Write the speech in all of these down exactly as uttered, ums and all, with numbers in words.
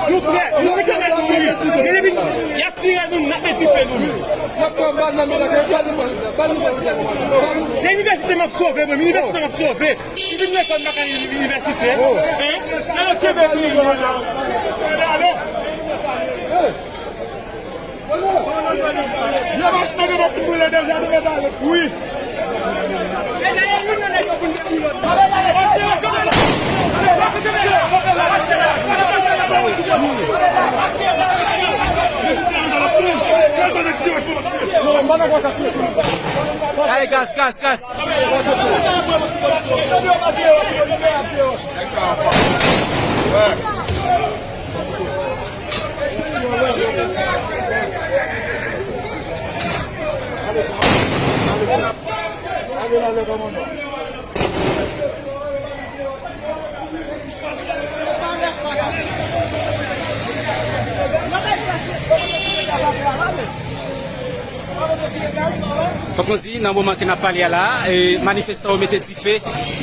Nou prè, nou se kanmèt mouri. Men depi y ap tire nou, n ap met dife nou. Se inivèsite m ap sove, mwen, inivèsite m ap sove. Ou vin lekòl, m pa ka inivèsite. Hein? Nan yo kenbe nou, nou la. Yo machin nan gen pou boule deja, nou mèt ale. Wi. Allez, gaz, gaz, gaz. Fòk nou di, nan moman ke n ap pale a la, e, manifestan yo mete dife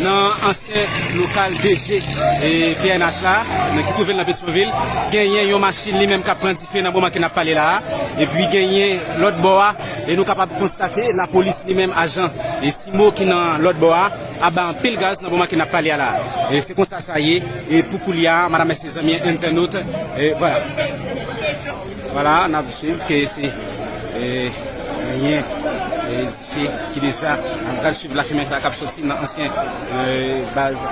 nan ansyen lokal D G, e, P N H la, nan, ki twouve l nan Petyonvil. Genyen yon machin li menm k ap pran dife nan moman ke n ap pale la a. Epi genyen lòt bò a, e nou kapab konstate lapolis li menm, ajan e simo ki nan lòt bò a, ap bay anpil gaz nan moman ke n ap pale a la. E se konsa sa ye, e pou koulye a, madanm, mesye, zanmi, entènot, e vwala. Vwala, n ap swiv ke se, e, genyen, e, dife ki deja, n ap pral swiv lafimen la k ap soti nan ansyen, e, baz, e,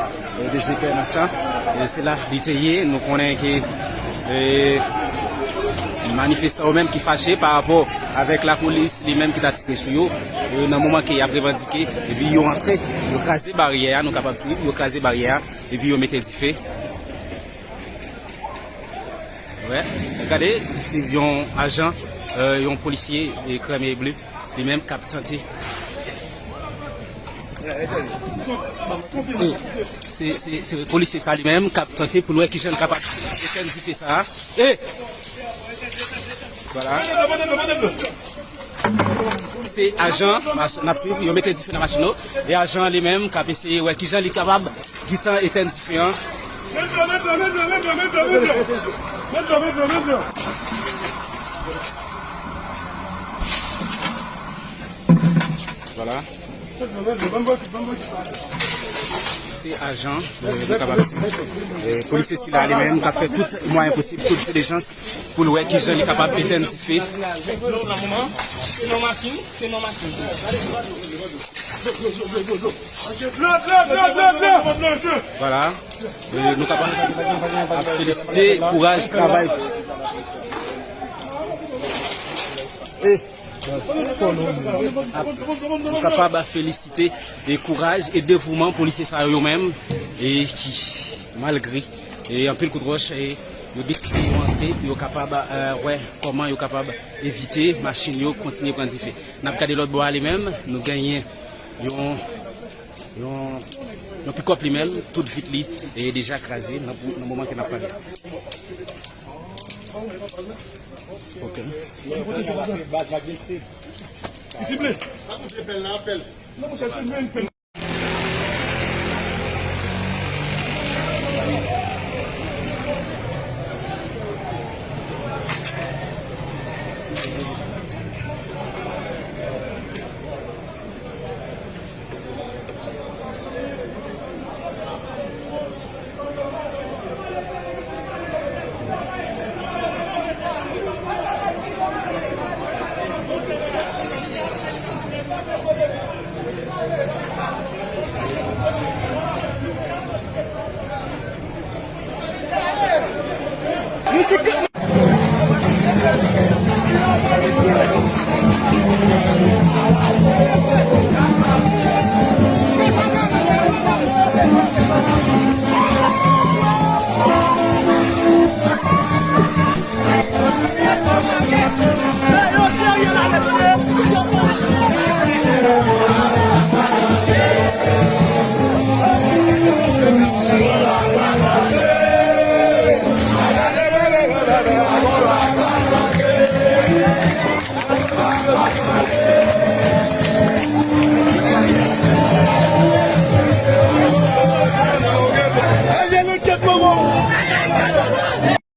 D G P N H la. E se la li te ye, nou konnen ke, e, manifestan yo menm ki fache pa rapò avèk lapolis li menm ki ta tire sou yo, e, nan moman ke y ap revandike, epi yo antre, yo kraze baryè a, nou kapab swiv, yo kraze baryè a, epi yo mete dife. Wè, gade, se yon ajan, e, yon polisye, e, krèm e ble, li menm k ap tante. E, se, se, se polisye sa li menm k ap tante pou l wè kijan l kapab etèn dife sa a. E! Vwala. Se ajan, mas-, n ap swiv, yo mete dife nan machin yo. E ajan an li menm k ap eseye wè kijan li kapab gentan etèn dife an. Vwala. Se ajan, e, nou kapab di. E, polisye sila li menm k ap fè tout mwayen posib, tout dilijans pou l wè kijan li kapab etèn dife. Dlo nan moman, se nan machin, se nan machin. Vwala. E, nou kapab ap felisite kouraj, travay. E, nou kapab ap felisite e kouraj e devouman polisye sa yo, yo menm, e ki, malgre, e anpil kout wòch, e yo deside yo antre pou yo kapab, e, wè kòman yo kapab evite machin yo kontinye pran dife. N ap gade lòt bò a li menm, nou genyen yon, yon, yon pikòp li menm, tout vit li, e deja kraze nan, nan moman ke n ap pale. Ok. Li sible.